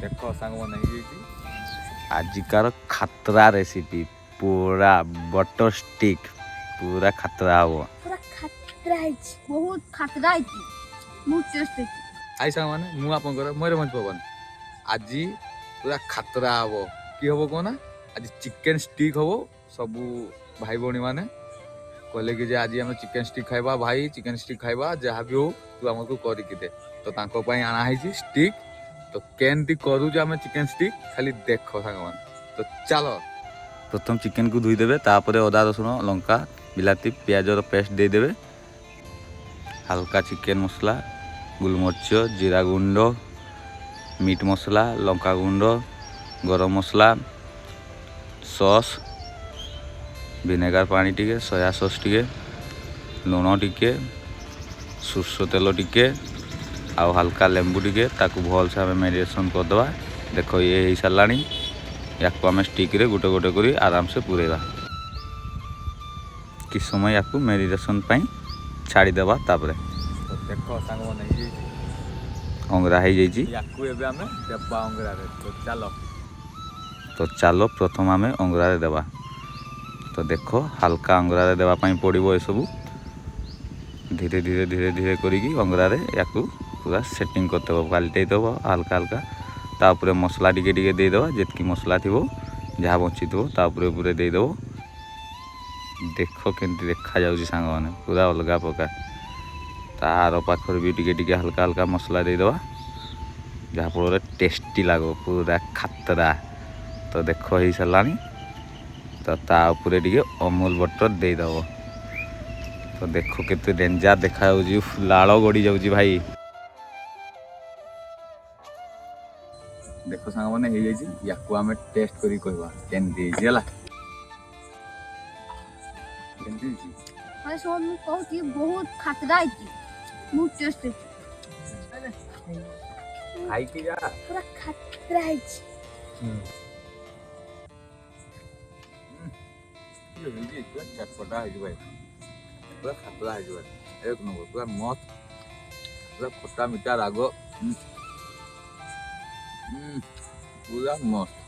ଦେଖ ସାଙ୍ଗମାନେ, ହେଇଯାଇଛି। ଆଜିକାର ଖାତରା ରେସିପି, ପୁରା ବଟର ଷ୍ଟିକ୍, ପୁରା ଖାତରା ହବ। ପୁରା ଖାତରା ହେଇଛି, ବହୁତ ଖାତରା ହେଇଛି, ବହୁତ ଟେଷ୍ଟ ହେଇଛି। ହାଇ ସାଙ୍ଗମାନେ, ମୁଁ ଆପଣଙ୍କର ମୟୂରଭଞ୍ଜ ପବନ। ଆଜି ପୁରା ଖାତରା ହବ। କି ହବ କହନା? ଆଜି ଚିକେନ ଷ୍ଟିକ୍ ହବ। ସବୁ ଭାଇ ଭଉଣୀ ମାନେ କହିଲେ କି ଯେ ଆଜି ଆମେ ଚିକେନ ଷ୍ଟିକ୍ ଖାଇବା, ଭାଇ, ଚିକେନ ଷ୍ଟିକ୍ ଖାଇବା, ଯାହା ବି ହଉ ତୁ ଆମକୁ କରିକି ଦେ। ତ ତାଙ୍କ ପାଇଁ ଆଣା ହେଇଛି ଷ୍ଟିକ୍। ତ କେମିତି କରୁଛୁ ଆମେ ଚିକେନ ଷ୍ଟିକ୍, ଖାଲି ଦେଖ ସାଙ୍ଗମାନେ। ତ ଚାଲ। ପ୍ରଥମ ଚିକେନକୁ ଧୋଇଦେବେ, ତାପରେ ଅଦା, ରସୁଣ, ଲଙ୍କା, ବିଲାତି, ପିଆଜର ପେଷ୍ଟ ଦେଇଦେବେ। ହାଲକା ଚିକେନ ମସଲା, ଗୋଲମରିଚ, ଜିରା ଗୁଣ୍ଡ, ମିଟ୍ ମସଲା, ଲଙ୍କା ଗୁଣ୍ଡ, ଗରମ ମସଲା, ସସ୍, ଭିନେଗାର ପାଣି ଟିକେ, ସୋୟା ସସ୍ ଟିକେ, ଲୁଣ ଟିକେ, ସୋରିଷ ତେଲ ଟିକେ ଆଉ ହାଲକା ଲେମ୍ବୁ ଟିକେ। ତାକୁ ଭଲସେ ଆମେ ମ୍ୟାରିନେସନ୍ କରିଦେବା। ଦେଖ, ଇଏ ହେଇସାରିଲାଣି। ୟାକୁ ଆମେ ଷ୍ଟିକ୍ରେ ଗୋଟେ ଗୋଟେ କରି ଆରାମସେ ପୁରେଇବା। କିଛି ସମୟ ୟାକୁ ମ୍ୟାରିନେସନ୍ ପାଇଁ ଛାଡ଼ିଦେବା। ତାପରେ ତ ଦେଖ ସାଙ୍ଗମାନେ, ହେଇଯାଇଛି। ଅଙ୍ଗରା ହେଇଯାଇଛି। ୟାକୁ ଏବେ ଆମେ ଦେବା ଅଙ୍ଗରାରେ। ତ ଚାଲ। ତ ଚାଲ, ପ୍ରଥମ ଆମେ ଅଙ୍ଗରାରେ ଦେବା। ତ ଦେଖ, ହାଲକା ଅଙ୍ଗରାରେ ଦେବା ପାଇଁ ପଡ଼ିବ। ଏସବୁ ଧୀରେ ଧୀରେ ଧୀରେ ଧୀରେ କରିକି ଅଙ୍ଗରାରେ ୟାକୁ ପୁରା ସେଟିଂ କରିଦେବ, ପାଲଟେଇ ଦେବ ହାଲକା ହାଲକା। ତା ଉପରେ ମସଲା ଟିକେ ଟିକେ ଦେଇଦେବା। ଯେତିକି ମସଲା ଥିବ, ଯାହା ବଞ୍ଚିଥିବ, ତା ଉପରେ ଉପରେ ଦେଇଦେବ। ଦେଖ କେମିତି ଦେଖାଯାଉଛି ସାଙ୍ଗମାନେ, ପୁରା ଅଲଗା ପ୍ରକାର। ତା ଆର ପାଖରେ ବି ଟିକେ ଟିକେ ହାଲକା ହାଲକା ମସଲା ଦେଇଦେବା, ଯାହାଫଳରେ ଟେଷ୍ଟି ଲାଗିବ, ପୁରା ଖାତରା। ତ ଦେଖ, ହେଇସାରିଲାଣି। ତ ତା ଉପରେ ଟିକେ ଅମୁଲ ବଟର ଦେଇଦେବ। ତ ଦେଖ କେତେ ଡେଞ୍ଜର ଦେଖାଯାଉଛି। ଉଫ୍, ଲାଳ ଗଡ଼ି ଯାଉଛି ଭାଇ। ଦେଖ ସାଙ୍ଗମାନେ, ହେଇଯାଇଛି। ୟାକୁ ଆମେ ଟେଷ୍ଟ କରିକି କହିବା କେମିତି ହେଇଛି। ହେଲା, କେମିତି ହେଇଛି? ମାନେ ସବୁ ମୁଁ କହୁଛି, ବହୁତ ଖାତରା ହେଇଛି, ବହୁତ ଟେଷ୍ଟ ହେଇଛି। ଖାଇକି ଯା। ପୁରା ଖାତରା ହେଇଛି। ହେଇଛି, ପୁରା ଚଟପଟା ହେଇଛି ଭାଇ, ପୁରା ଖାତରା ହେଇଛି ଭାଇ, ଏକ ନମ୍ବର, ପୁରା ମସ୍ତ, ପୁରା ଖଟା ମିଠା ରାଗ, ପୁରା ମସ୍ତ।